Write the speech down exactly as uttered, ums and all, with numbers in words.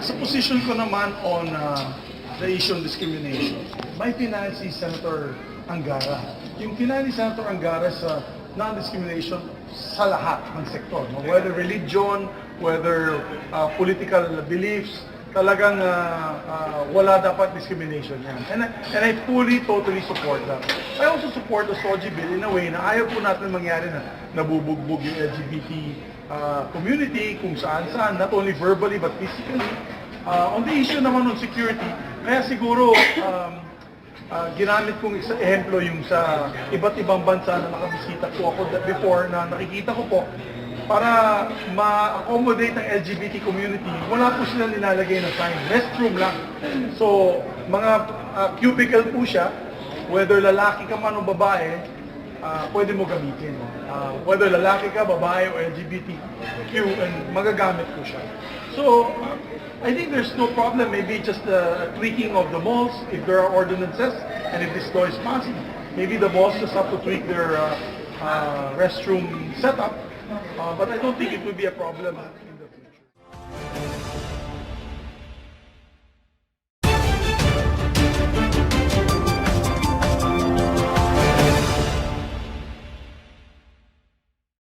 Sa position ko naman on uh, the issue on discrimination, may pinanay si Senator Angara. Yung pinanay ni Senator Angara sa non-discrimination sa lahat ng sektor, no? Whether religion, whether uh, political beliefs, talagang uh, uh, wala dapat discrimination yan. And, I- and I fully, totally support that. I also support the SOGI bill in a way na ayaw po natin mangyari na nabubugbog yung L G B T uh, community kung saan-saan, not only verbally but physically. Uh, on the issue naman ng security, kaya siguro um, uh, ginamit kong isa ehemplo yung sa iba't ibang bansa na nakabisita po ako da- before na nakikita ko po para ma-accommodate ang L G B T community, wala po sila nilalagay na sign. Restroom lang. So, mga uh, cubicle po siya, whether lalaki ka man o babae, uh, pwede mo gamitin. Uh, whether lalaki ka, babae o L G B T Q, and magagamit po siya. So, uh, I think there's no problem. Maybe just the tweaking of the malls, if there are ordinances, and if this law is passed, maybe the malls just have to tweak their uh, uh, restroom setup. Uh, but I don't think it would be a problem.